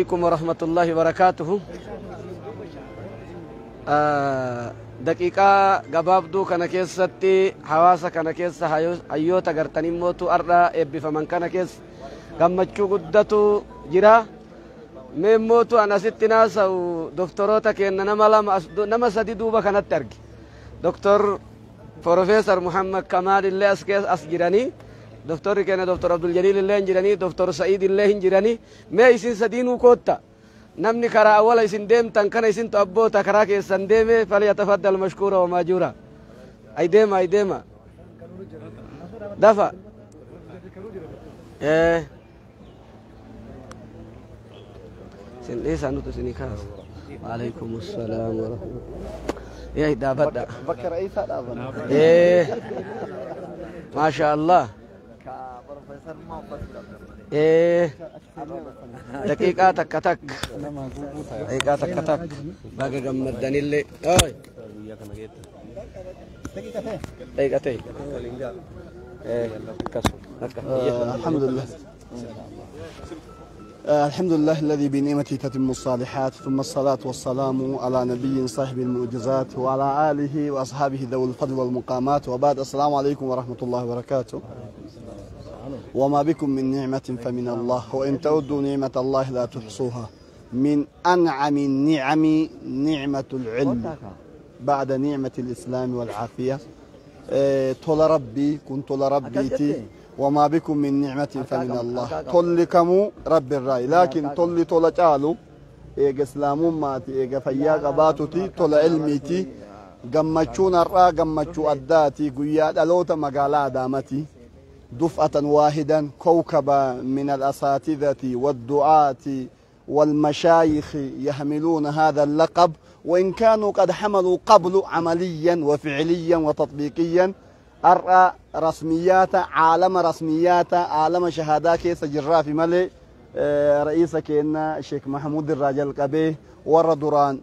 عليكم ورحمة الله وبركاته. Daqiiqaa gabaabduu kana keessatti hawaasa kana keessa hayyoota gartanii mootu har'a eebbifaman kana keessa gammachuu guddatu jira. Mee mootu an asitti naasa'u doktoroota keenya nama lama nama sadi duuba kanatti arge. Doktor Profeesar Muhammad Kamaal illee as keessa as jiranii. Doktorri keenya Doktor Abdul Jaliil illee hin jiranii. Doktor Sa'iid illee hin jiranii. Mee isin sadiinuu kootta. Namni karaa awwala isin deemtan kana isintu abboota karaa keessan deeme falyatafaddal mashkuura wa maajuura. Ay deema, ay deema. Dafa. Isin dhiisaa nuti isinii kaasa. Waalaikum salaam wa rahmatullahi. Yaa dhaabadha. Bakka ra'iisaa dhaaban. Maasha Allah. Daqiiqaa takka takka. Daqiiqaa takka takka. Baga gammaddanillee. Oy. Daqiiqa ta'e. Akkas. الحمد لله، الحمد لله الذي بنعمته تتم الصالحات، ثم الصلاة والسلام على نبي صاحب المعجزات وعلى آله وأصحابه ذوي الفضل والمقامات، وبعد. السلام عليكم ورحمة الله وبركاته. وما بكم من نعمة فمن الله، وإن تعدوا نعمة الله لا تحصوها. من أنعم النعم نعمة العلم بعد نعمة الإسلام والعافية. Tola Rabbii kun tola Rabbiiti. وما بكم من نعمة فمن الله. Tolli kamuu Rabbi irraa, laakiin tolli tola caalu eega islaamummaati, eega fayyaa qabaatuti, tola ilmiiti. Gammachuun har'aa gammachuu addaati, guyyaa dhaloota magaalaa Adaamati. دفعة واحدا كوكب من الأساتذة والدعاة والمشايخ يحملون هذا اللقب، وإن كانوا قد حملوا قبل عمليا وفعليا وتطبيقيا. أرى رسميات عالم، رسميات عالم شهادات keessa jirraa fi malee رئيس keenya Sheek Mahmud irraa jalqabee warra duraan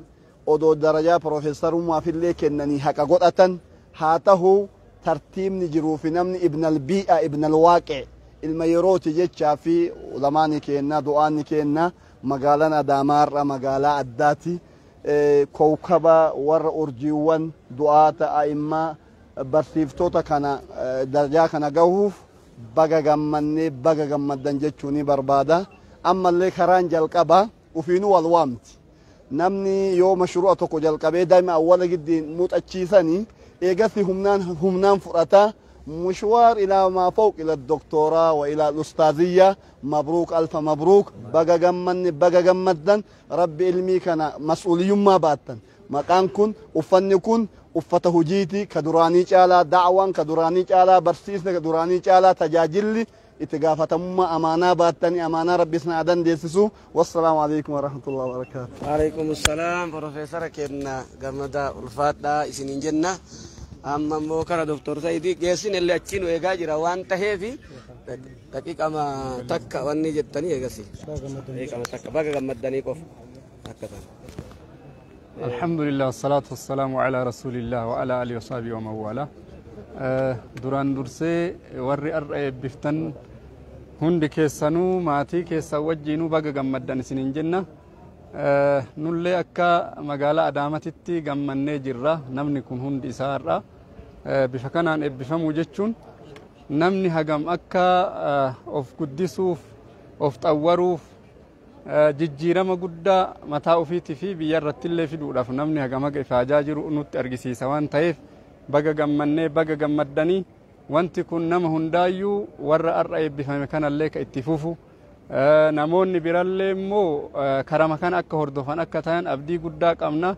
odoo darajaa piroofeesarummaa fillee kennanii haqa godhatan haa ta'u, tartiibni jiruu fi namni ابن البيئة ابن الواقع ilma yerooti jechaa fi ulamaani kenna, du'aanni kenna. Magaalaan Adaamaarra magaalaa addaati. Kowkaba warra urjiiwwan du'aata a'immaa barsiiftoota kana darajaa kana gahuuf baga gammannee baga gammaddan jechuu ni barbaada. Ammallee karaan jalqaba ufiinuu wal waamti. Namni yoo mashruu'a tokko jalqabee daa'ima awwala giddiin muuxachiisanii eegasi humnaan humnaan fudhata. مشوار إلى ما فوق، إلى الدكتوراه وإلى الأستاذية. مبروك، ألف مبروك. Baga gammanne, baga gammaddan. Rabbi ilmii kana mas'uuliyyummaa baattan. Maqaan kun, uffanni kun uffata hujiiti. Ka duraanii caalaa da'waan, ka duraanii caalaa barsiisni, ka duraanii caalaa tajaajilli itti gaafatamummaa amaanaa baattanii amaanaa Rabbi isin haa dandeessisu. Wassalaamu alaikum warahmatullahi wabarakaatu. Waalaikum salaam. Profeesara keenya gammada ulfaadhaa isiniin jenna. Amma immoo kara Doktor Saidii geessin illee achiin eegaa jira waan taheefi daqiiqama takka wanni jettanii eegasi. Daqiiqama takka baga gammaddanii qofa. Akka ta'e. الحمد لله والصلاة والسلام على رسول الله وعلى آله وصحبه ومن والاه. Duraan dursee warri har'a eebbiftan hundi keessanuu maatii keessan wajjiinuu baga gammaddan isiniin jenna. Nullee akka magaalaa Adaamatitti gammannee jirra. Namni kun hundi isaa har'a bifa kanaan eebbifamuu jechuun namni hagam akka of guddisuuf, of xawwaruuf, jijjiirama guddaa mataa ofiitii fi biyya irratti illee fiduudhaaf namni hagam haga ifaajaa jiru nutti argisiisa waan ta'eef baga gammannee baga gammaddanii. Wanti kun nama hundaayyuu warra har'a eebbifame kanallee ka itti fufu, namoonni birallee immoo karama kana akka hordofan akka ta'an abdii guddaa qabna.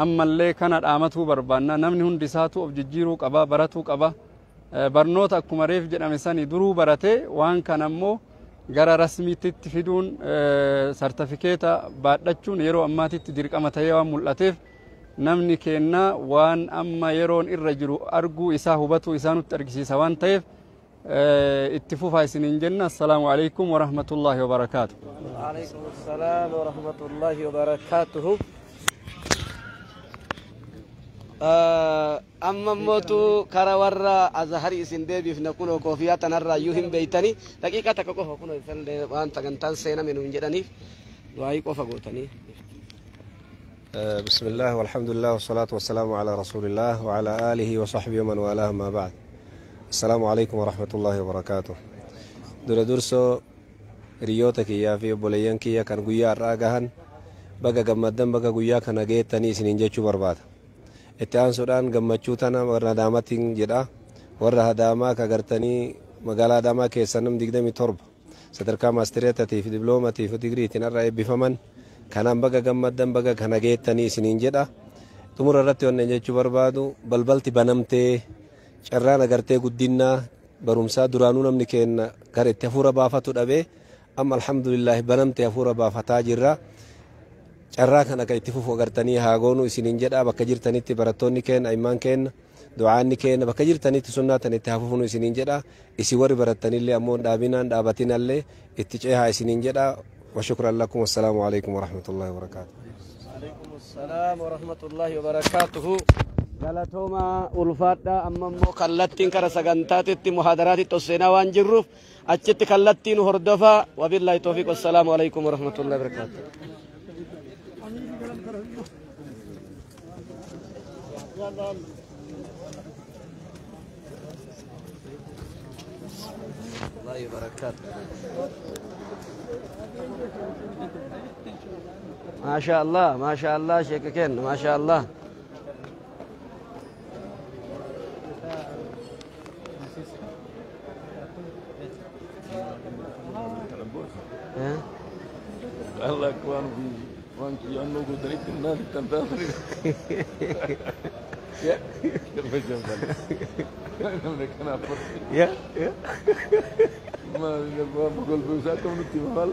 Ammallee kana dhaamatuu barbaanna. Namni hundi isaatu of jijjiiruu qaba, baratuu qaba. Barnoota akkuma reef jedhame sani duruu barate waan kana immoo gara rasmiitti fiduun sartifikeeta baadhachuun yeroo ammaatitti dirqama ta'ee waan mul'ateef namni kenna waan amma yeroon irra jiru arguu isaa hubatuu isaa nutti argisiisa waan ta'eef itti fufaa isiniin jenna. Assalaamu alaikum warahmatullaahi wabarakaatu. وعليكم السلام ورحمة الله وبركاته. Amma mootu kara warra Azharii isin deebifna. Kunoo koofiyaa tanarraa iyyuu hin beeytani. Daqiiqaa takka qofa, kunoo isallee waan sagantaan seename nuun jedhaniif Du'aayii qofa gootanii. بسم الله والحمد لله والصلاة والسلام على رسول الله وعلى آله وصحبه ومن والاه ما بعد. السلام عليكم ورحمة الله وبركاته. Dura dursoo hiriyoota kiyyaa fi obboleeyyan kiyya kan guyyaa har'aa gahan baga gammaddan, baga guyyaa kana geettanii isiniin jechuu barbaada. Itti aansuudhaan gammachuu tana warra Adaamaatiin jedha. Warra Adaamaa ka gartanii magaalaa Adaamaa keessa nam 27 sadarkaa maastireetatii fi diploomatii fi digriitiin har'a eebbifaman kanaan baga gammaddan, baga kana geettanii isiniin jedha. Xumura irratti wannan jechuu barbaadu, balbalti banamtee carraan agartee guddinnaa barumsaa duraanuu namni kenna gara itti hafuura baafatu dhabee, amma alhamdulillahi banamtee hafuura baafataa jirra. Carraa kana akka itti fufu agartanii haa goonu isiniin jedha. Bakka jirtanitti barattoonni keenya, ilmaan keenya, du'aanni keenya bakka jirtanitti sunnaa tan itti haa fufnu isiniin jedha. Isin warri barattanillee ammoo dhaabinaan dhaabatinallee itti ceehaa isiniin jedha. وشكرا لكم والسلام عليكم ورحمة الله وبركاته. عليكم السلام ورحمة الله وبركاته. Galatooma, ulfaadha. Amma immoo kallattiin kara sagantaatitti muhaadaraatitti ol seenaa waan jirruuf achitti kallattiin hordofaa. وبالله التوفيق، والسلام عليكم ورحمة الله وبركاته. الله وبركاته. ما شاء الله، ما شاء الله، شيخ كين، ما شاء الله. إيه؟ قال لك waan waan kiyyannoo gootanitti naan ittan taasise. Namni kanaaf Ya. Ma golbe isaa akkam nutti hima.